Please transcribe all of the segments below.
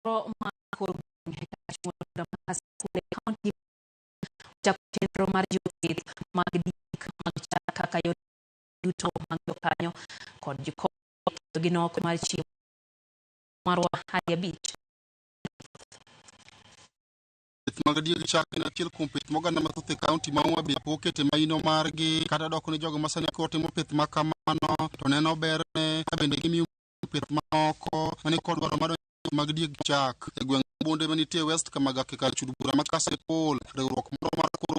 Moro ma kor gweng' e kar kaunti ochako chenro mar jiwo pith mag diek mag chak kaka yor yuto mag jokanyo kod jikon gi nok mar chiemo marwa hadi abich. Pith mag dieg chak en achiel kuom pith moganda mathoth e kaunti ma Homa Bay pok okete maino margi kata dok ni jogo masani kotimo pith ma kamano to neno berne ka bende gimiyo pith mamoko mani kod dwaro mar mag dieg chak e gweng' Bunde manitie West Kamagak e kar chud bura ma Kasipul. Riwruok moro mar kor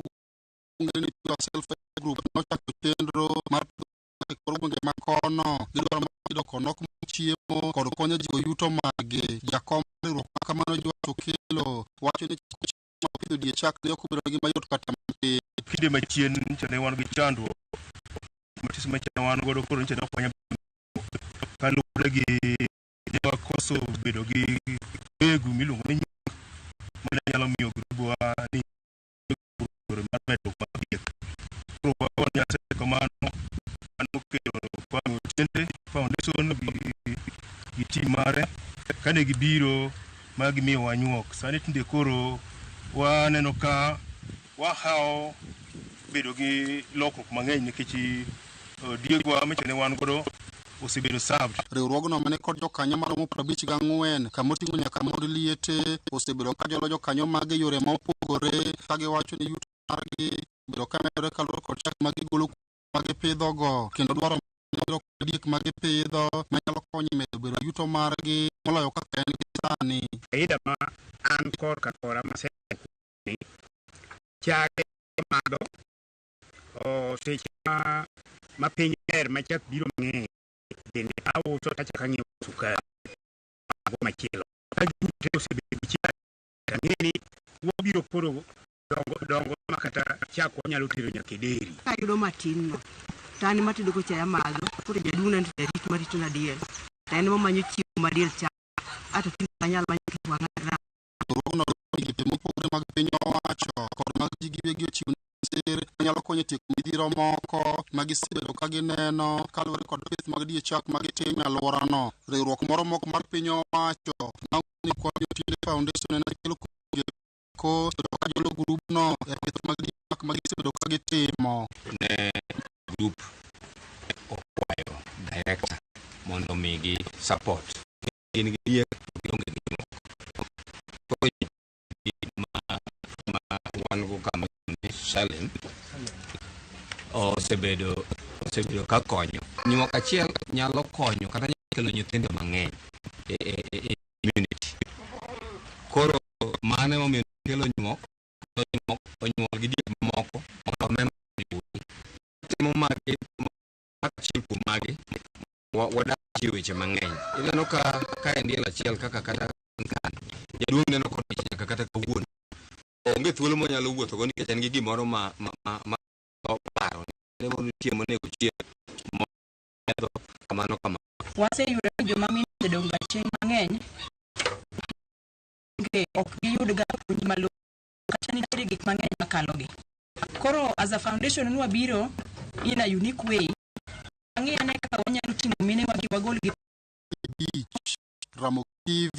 gwenge ni Pure Self Help Group nochako chenro mar pidho e kor gwenge ma kono. Gidwaro mar yudo nok mar chiemo kod konyo jiwo yuto margi. Jakom riwruok ma kamano Joash Okello wacho ni chako chenro mar pidho dieg chak ne ok obedo negi mayot kata matin. Kinde machien nyicha ne wan gi chandruok matis macha wan godo koro nyicha ne ok wanyal kaluwore gi ne wakoso bedo gi mbegu miluongo ni nyuok mane nyalo miyo grubwa ni yore mar medruok mar diek. Koro wago Nyasaye kamano mano okelo Kwame Otiende Foundation gi team mare kane gibiro ma gimiyowa nyuok. Sani tinde koro waneno ka wahawo bedo gi lokruok mang'eny nikech diegwa micho ne wan godo osebedo served. Riwruogno mane kod jokanyo maromo 54 kama oting'o nyaka mond liete osebedo ka jolo jokanyo mage e yore ma opogore ka giwacho ni yuto margi obedo ka medore kaluwore kod chak ma gigolo ma gipidhogo kendo dwaro mar diek ma gipidho manyalo konyo e medo bedo yuto margi moloyo kaka en gi sani. Faida ma an korka kora maseneno chage madho o seche ma piny ber ma chak biro mang'eny bende auso tachako ang'iewo sukari mago machielo ka gite osebedo gi chak ang'e ni wabiro koro dongo dongo ma kata chak wanyalo tero nyaka e dairy. Ayudo matin no to an ema atedo go chae amadho koro jaduong'na to jarit maritona diel to en momanyo chiemo ma diel chamo ato tinde ok anyal manyo nikech wang'a rach. Riwruogno dwaro ni migepe mopogore mag piny owacho kod mag ji giwegi ochiw sir manyalo konyo e tieko midhiero moko ma gisebedo ka gineno kaluwore kod pith mag die chak ma gitimo e alworano. Riwruok moro mok mar piny owacho ma ni Kwame Otiende Foundation en achiel kuom ko osebedo ka jolo grubno e pith mag die chak ma gisebedo ka gitimo. Ne group okwayo director mondo omigi support. Gin gi diek to gionge gi nyuok. Koro ma wan go kama ni Salim osebedo ka konyo. Nyuok achiel nyalo konyo kata nyalo kelo nyithindo mang'eny e community. Koro mano emomiyo kelo nyuok, nyuok onyuol gi diek mamoko mondo omem timo magi achiel kuom magi wadak e weche mang'eny. Ineno ka en diel achiel kaka kata kan jaduong' neno kod nyaka kata kawuono onge thuolo monyalo wuothogo nikech en gi gimoro ma oparo ne mondo nitie monego chiem modho kamano kamano. Waseyudo ni joma mine osedong' ga chien mang'eny ok giyud ga puonj malong'o kata nitiere gik mang'eny makalogi. Koro as a foundation nwabiro in a unique way wang'i ane kaka wanyalo ting'o mine wagi wagolgi Beach, Ramogi TV.